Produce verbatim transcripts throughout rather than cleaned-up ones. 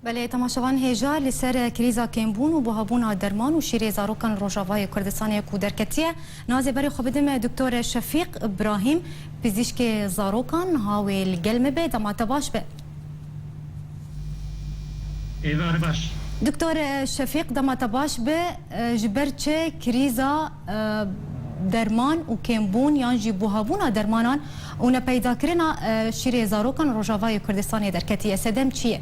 Belê, temaşevan hêja li ser krîza kêmbûn û buhabûna derman û şîrê zarokan li Rojavayê Kurdistanê ku derketiye. Nazê berê xwe bidim Doktor Şefîq Îbrahîm, pizîşkê zarokan, niha wê li gel me be, dema te baş be. Êvar baş. Doktor Şefîq, dema te baş be, ji ber çi krîza, e, derman û kêmbûn yan jî buhabûna dermanan û nepeydakirina, e, şîrê zarokan Rojavayê Kurdistanê derketiye? Sedem çi ye?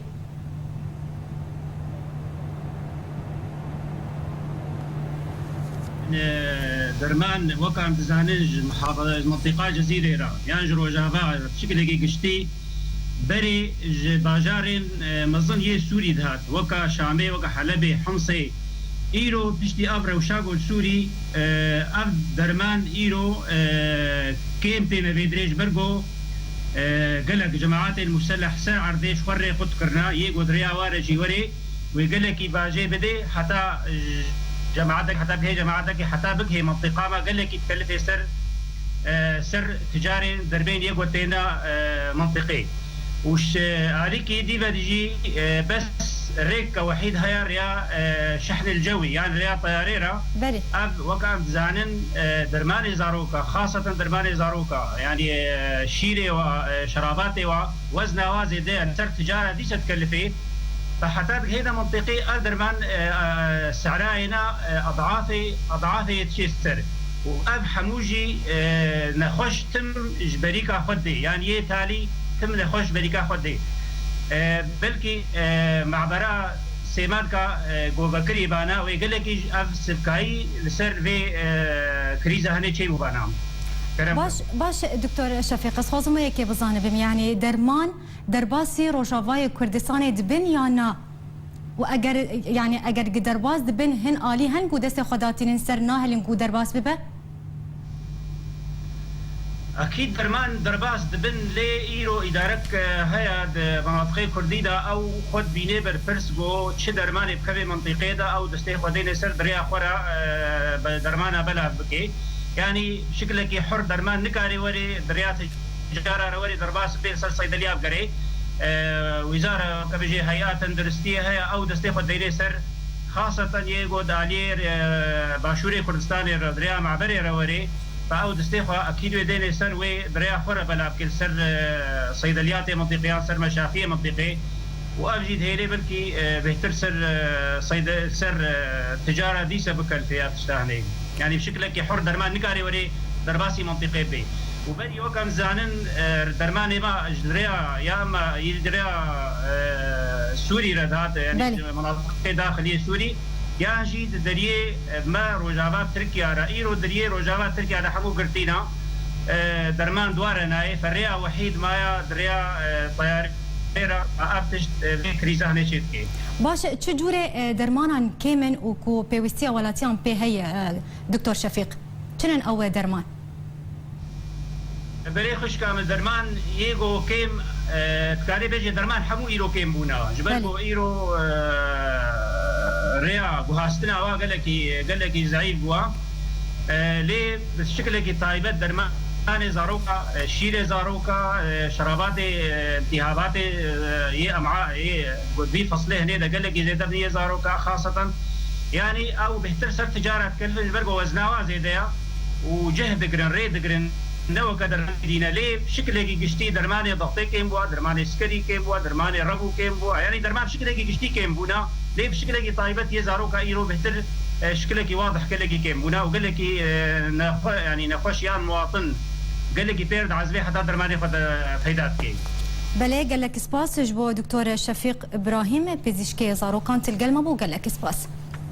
E, derman, wek em dizanin, ji muhafaza, ji mintîqa Cezîrê re yan ji Rojava bi şekilekî giştî berê ji bajarên, e, mezin yê Sûrî dihat, weka Şamê, weka Helebê, Himsê. Îro piştî ev rewşa ku li Sûrî, e, ev derman îro, e, kêm têne vê dirê ji ber ku, e, gelek cemaetên museleh ser erdê ji xwe rê qut kirine, yê ku di rêya ware jî werê wê gelekî bajê bidê, heta, e, cemaetek, heta bihê cemaetekê, heta bigihê mintîqa me, gelekî dikelifê ser, e, ser ticarên derbên yê ku têne, e, mintîqê. Û ji alîkî dî ve jî, e, bes rêk ke wehîd heye, rêya, e, şehnil cewî, yan rêya teyarê re. Belê. Ev, wek em dizanin, e, dermanê zaroka, xaseten dermanê zaroka, yanî, e, şîrê wa, e, şerabatê wa, wezna wa zêde ye, li ser ticara dîse dikelifê. Te heta digihêne mintîqê ev derman, e, e, serayê ne, e, adafê, adafê yê diçê ser. Û ev hemû jî, e, nexweş tim ji berîka xwe dê. Yan yê talî tim nexweş ji berîka xwe dê. E, belkî, e, mabera sêmadka, e, govekirî bana wê gelekî ji ev sivkayî li ser vê, e, krîza hinê çê bû bana. Kerem. Baş, baş, Doktor Şefîq, ez xwazim wê yekê bizanibim. Yanî derman derbasî Rojavayê Kurdistanê dibin ya na? Û eger, yanî eger gi derbas dibin, hin alî hen ku destê xwe datînin ser, nahêlin ku derbas bibe? Ekîd derman derbas dibin, lê îro îdarek, e, heye di menatiqê kurdî de, ew xwe dibîne berpirs ku çi dermanê bikeve mintîqê de, ew destê xwe dêne ser, di rêya xwe re, e, be-, dermana belav bike. Yanî şiklekî hur derman nikare were di rêya ticara re were derbas bê, li ser seydeliya bigere. E, wîzara, ke bijê heya tenduristiyê heye, ew destê xwe dêne ser, xaseten yê ku di aliyê, e, başûrê Kurdistanê re, di rêya maberê re were, ve ew destê xwe ekîd wê dêne ser, wê di rêya xwe re belav kir, ser, e, seydeliyatê mintîqê yan ser meşaxiyê mintîqê. Û ev jî dihêlê belkî, e, bêhtir ser, e, seyde-, ser, e, ticara dîse bikelifê ya tişta hinê. Yanî bi şiklekî hur derman nikare were derbasî mintîqê bê. Û berî wek em zanin, e, dermanê me ji rêya, ya me yî di rêya, e, Sûrî re dihate, yanî Belê. ji menatiqê daxiliyê Sûrî, yan jî di deriyê, e, me rojava Tirkiya re, îro deriyê rojava Tirkiya de hemû girtîna, e, derman di wa re nayê, ferrêya wehîd maya di rêya, e, teyarê re, ev tişt, e, vê krîza hinê çê dike. Baş e, çi cûrê, e, dermanan kêm in û ku pêwîstiya welatiyan pê heye, e, Doktor Şefîq? Çi ne ew derman? Berê xwişka min, derman yê ku kêm, e, dikarê bêjê derman hemû îro kêm bûne. Ji ber Belê. ku îro, e, rêya guhastina wa gelekî, gelekî zeîf bûa. E, lê bi şiklekî taybet dermanê zaroka, e, şîrê zaroka, e, şerabatê, e, iltihabatê, e, yê em'a, yê, vî feslê hinê de gelekî zêde bin yê zaroka, xaseten. Yanî ew bêhtir ser ticara dikelifin, ji ber ku wezna wa zêde ya û cih digirin, rê digirin, ne weke dermanê dîne. Lê şiklekî giştî dermanê dextê kêm bûa, dermanê sikerî kêm bûa, dermanê rebû kêm bûa. Yanî derman şiklekî giştî kêm bûna. Lê bi şiklekî taybet yê zaroka îro bêhtir, e, şiklekî wadih gelekî kêm bûna û gelekî, e, nexwe-, yanî nexweşiyan muwatin gelekî pêr diezivê heta dermanê xwe de peyda dike. Belê, gelek spas ji bo Doktor Şefîq Îbrahîm, pizîşkê zarokan, tu li gel me bû, gelek spas.